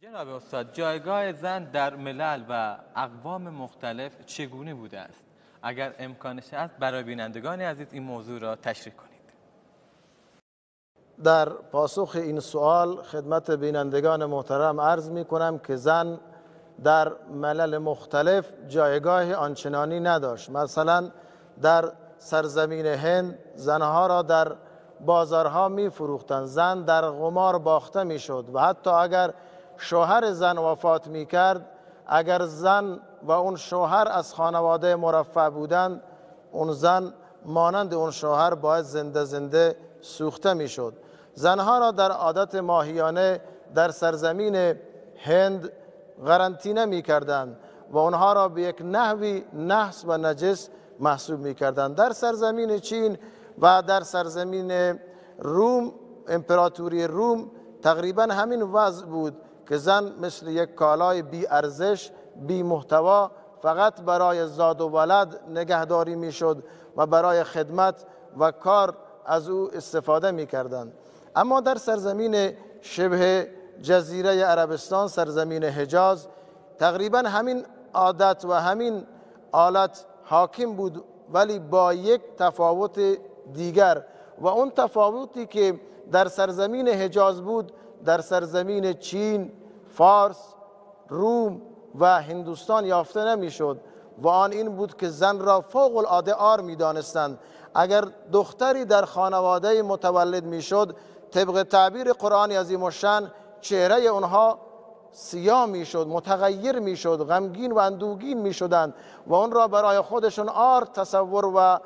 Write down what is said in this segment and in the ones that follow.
جناب استاد، جایگاه زن در ملل و اقوام مختلف چگونه بوده است؟ اگر امکانش هست برای بینندگان عزیز این موضوع را تشریح کنید. در پاسخ این سوال خدمت بینندگان محترم عرض می کنم که زن در ملل مختلف جایگاه آنچنانی نداشت. مثلا در سرزمین هند زنها را در بازارها می فروختند، زن در قمار باخته می شد و حتی اگر شوهر زن وفات می کرد، اگر زن و اون شوهر از خانواده مرفه بودند، اون زن مانند اون شوهر باید زنده زنده سوخته می شد. زنها را در عادت ماهیانه در سرزمین هند قرنطینه می کردند و اونها را به یک نحوی نحس و نجس محسوب می کردند. در سرزمین چین و در سرزمین روم، امپراتوری روم، تقریبا همین وضع بود که زن مثل یک کالای بی ارزش، بی محتوا، فقط برای زاد و ولد نگهداری می شد و برای خدمت و کار از او استفاده می کردند. اما در سرزمین شبه جزیره عربستان، سرزمین حجاز، تقریبا همین عادت و همین آلت حاکم بود، ولی با یک تفاوت دیگر، و اون تفاوتی که در سرزمین حجاز بود در سرزمین چین، فارس، روم و هندوستان یافته نمیشد، و آن این بود که زن را فوق العاده عار می‌دانستند. اگر دختری در خانواده متولد میشد، طبق تعبیر قرآن عظیم الشأن چهره اونها سیاه میشد، متغیر میشد، غمگین و اندوهگین میشدند و اون را برای خودشون عار تصور و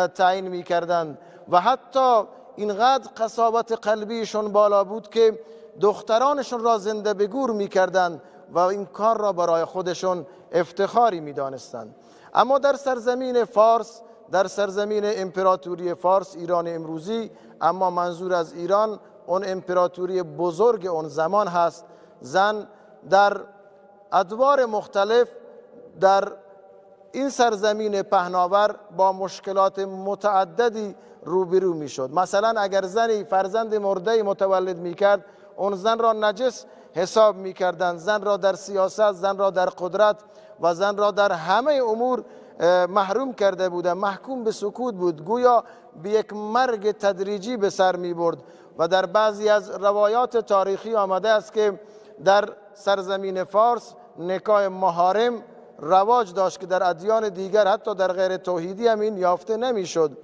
تعیین میکردند. و حتی اینقدر قساوت قلبیشون بالا بود که دخترانشون را زنده به گور میکردند و این کار را برای خودشون افتخاری میدانستند. اما در سرزمین فارس، در سرزمین امپراتوری فارس، ایران امروزی، اما منظور از ایران اون امپراتوری بزرگ اون زمان هست، زن در ادوار مختلف در این سرزمین پهناور با مشکلات متعددی روبرو میشد. مثلا اگر زنی فرزند مرده متولد میکرد، اون زن را نجس حساب میکردند، زن را در سیاست، زن را در قدرت و زن را در همه امور محروم کرده بودند، محکوم به سکوت بود، گویا به یک مرگ تدریجی به سر می برد. و در بعضی از روایات تاریخی آمده است که در سرزمین فارس نکاح محارم رواج داشت که در ادیان دیگر حتی در غیر توحیدی هم این یافته نمیشد.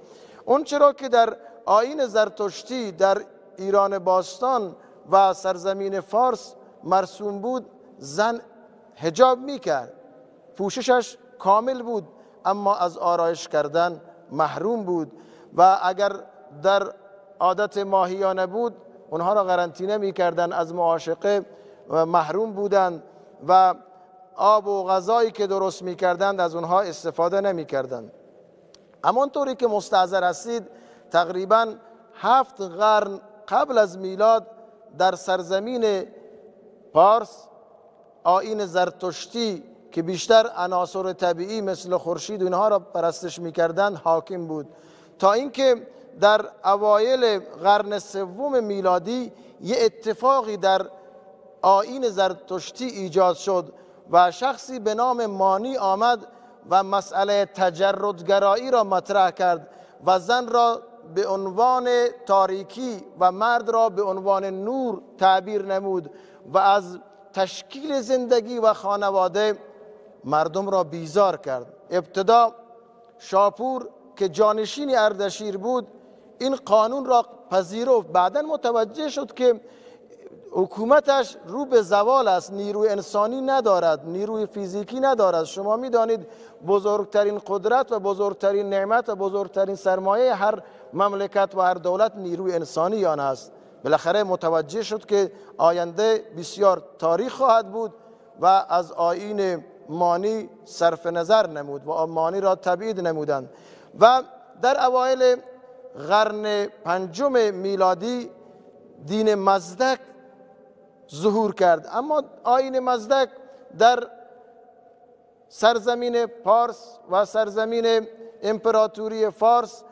اون چرا که در آیین زرتشتی در ایران باستان و سرزمین فارس مرسوم بود، زن حجاب میکرد، پوششش کامل بود، اما از آرایش کردن محروم بود و اگر در عادت ماهیانه بود اونها را قرنطینه میکردن، از معاشقه محروم بودند و آب و غذایی که درست میکردند از اونها استفاده نمیکردند. همانطوری که مستحضر هستید تقریبا 7 قرن قبل از میلاد در سرزمین پارس آیین زرتشتی که بیشتر عناصر طبیعی مثل خورشید و اینها را پرستش میکردند حاکم بود، تا اینکه در اوایل قرن سوم میلادی یه اتفاقی در آیین زرتشتی ایجاد شد و شخصی به نام مانی آمد و مسئله تجردگرایی را مطرح کرد و زن را به عنوان تاریکی و مرد را به عنوان نور تعبیر نمود و از تشکیل زندگی و خانواده مردم را بیزار کرد. ابتدا شاپور که جانشین اردشیر بود این قانون را پذیرفت، بعدا متوجه شد که حکومتش رو به زوال است، نیروی انسانی ندارد، نیروی فیزیکی ندارد. شما میدانید بزرگترین قدرت و بزرگترین نعمت و بزرگترین سرمایه هر مملکت و هر دولت نیروی انسانی آن است. بالاخره متوجه شد که آینده بسیار تاریخ خواهد بود و از آیین مانی صرف نظر نمود و مانی را تبعید نمودند. و در اوایل قرن پنجم میلادی دین مزدک ظهور کرد، اما آیین مزدک در سرزمین پارس و سرزمین امپراتوری فارس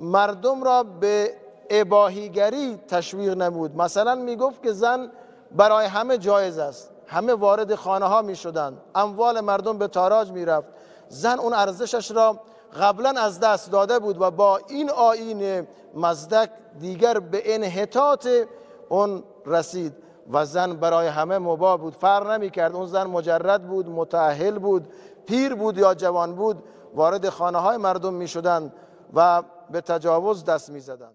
مردم را به اباحیگری تشویق نمود. مثلا میگفت که زن برای همه جایز است، همه وارد خانه ها می شدند، اموال مردم به تاراج می رفت. زن اون ارزشش را قبلا از دست داده بود و با این آیین مزدک دیگر به انحطاط اون رسید و زن برای همه مباح بود، فرق نمی کرد اون زن مجرد بود، متأهل بود، پیر بود یا جوان بود، وارد خانه های مردم می شدند و به تجاوز دست می زدند.